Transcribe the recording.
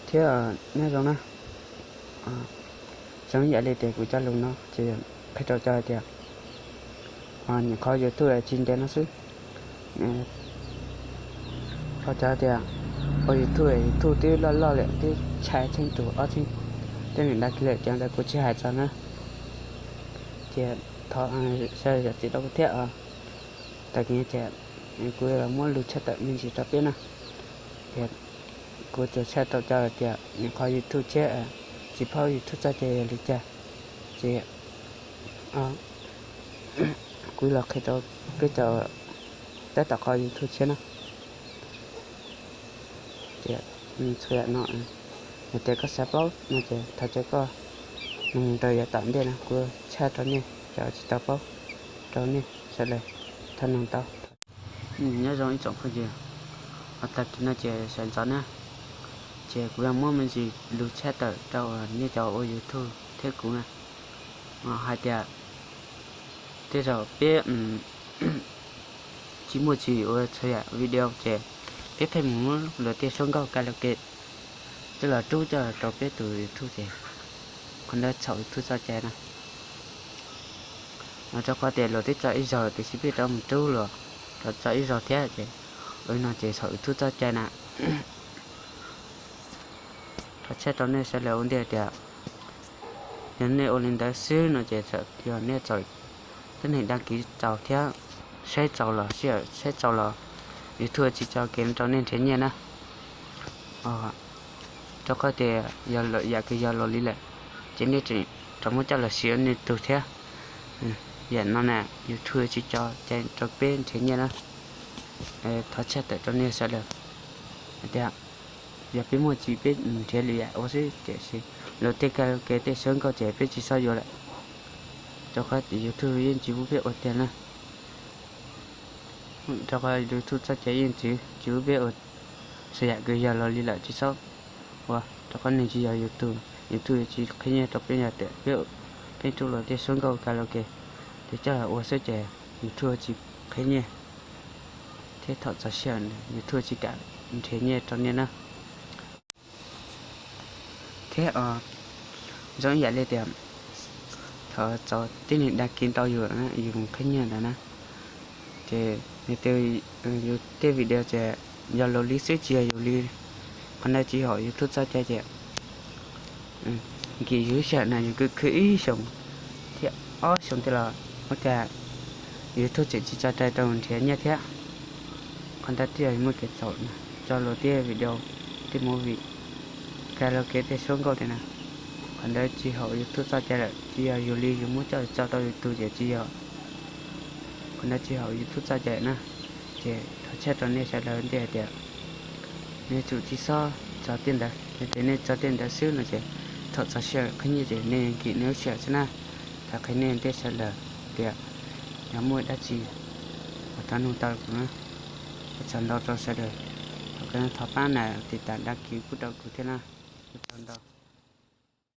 Thiab nyob zoo na, zoo ib yam li tias kuv cov lus no ces qhia rau cov hais tias, nyuam qhuav YouTube tsis ntev no xwb, qhov cov tias ua YouTube, YouTube twb loj loj lawm, twb tshaj tsheej tus ob txhiab tej neeg dag kiv lawm, cov ntawd kuv tsis hais txog na. Ces thov sawv daws zam txim rau kuv thiab os. Tag kis ces kuv yuav los muab lus tshaj tawm me ntsis rau peb na. Ces kuv tsuas tshaj tau cov tias nyuam qhuav YouTube tshiab, tsis paub YouTube txoj cai yog li cas, ces kuv los qhia rau peb cov tab tom qhov YouTube tshiab na. Ces txhua yam no, yog tias koj xav paub no ces thov caw koj noog rau yav tom ntej no, kuv tshaj rau nej cov tsis tau paub rau nej sawv daws, thov noog tau. Nyob zoo ib tsoom phooj ywg, tag kis no ces sawv ntxov na, ces kuv yuav muab me ntsis lus tshaj tawm rau nej cov ua YouTube thiab kuv na, hais tias tej zaum peb tsis muaj tsis ua txhua yam video ces peb pheej mus muab luag tej suab nkauj karaoke coj los rub coj rau peb tus YouTube ces qhov ntawd txhaum YouTube txoj cai na. Rau qhov tias luag twb tso ib zaug tiam sis peb rov mus rub luag rov tso ib zaug thiab ces, no ces txhaum YouTube txoj cai na. Thov tshaj rau nej sawv daws ua ntej tias yog nej ua li ntawd xwb no ces txawm yog nej txaus, tib neeg dag kiv txaus thiab saib txaus los, saib txaus los YouTube tsis tso kev rau nej nrhiav nyiaj na. Rau qhov tias yog yam kws yog luag li lawm ces nej tseem rov muab coj los siv nej tug thiab. Yam no na YouTube tsis tso cai rau peb nrhiav nyiaj na. Thov tshaj tawm rau nej sawv daws hais tias yog peb muaj tsis peb nrhiav lwm yam ua xwb, tiam sis luag tej karaoke tej suab nkauj ces peb tsis txhob yuav lawm, rau qhov tias YouTube yeej tsis pub peb ua tiag na. Rau qhov YouTube txoj cai yeej tsis pub peb ua txhua yam kws yog luag li lawm tsis txhob ua, rau qhov nws tsis yog YouTube, YouTube tsis qhia nyiaj rau peb yog tias peb, peb rub luag tej suab nkauj karaoke ces coj los ua xwb ces YouTube tsis qhia nyiaj, thiab thaum txog sij hawm YouTube tsis kam nrhiav nyiaj rau nej na. Thiab zoo ib yam li tias thaum txog tib neeg dag kiv ntau yus, yus mus qhib nyiaj ntawd na, ces nws tej, yus tej video ces yog luag li xwb tsis yog yus li, qhov ntawd tsis haum YouTube txoj cai ces nkim yus lub sij hawm na yus khwv khwv ib xyoos thiab ob xyoos tej los ua cas YouTube tseem tsis tso cai rau nrhiav nyiaj thiab. Qhov ntawd twb yog muaj kev txhaum tso luag tej video, tej movie, karaoke tej suab nkauj tej na. Qhov ntawd tsis haum YouTube txoj cai lawm, tsis yog yus li yus muab coj tso tau YouTube ces tsis yog, qhov ntawd tsis haum YouTube txoj cai na. Ces thov tshaj rau nej sawv daws ntej hais tias nej tsum tsis txhob tso tej ntawd, yog tias nej tso tej ntawd xwb no ces thaum txog sij hawm qhib nyiaj ces nej nkim nej lub sij hawm xwb na. Thov qhia nej ntej sawv daws tias yog muaj dab tsi uas thov nug tau kuv na. Ua tsaug ntau rau sawv daws, thov pab nias tiv tam dag kis pub rau kuv thiab na. Ua tsaug ntau.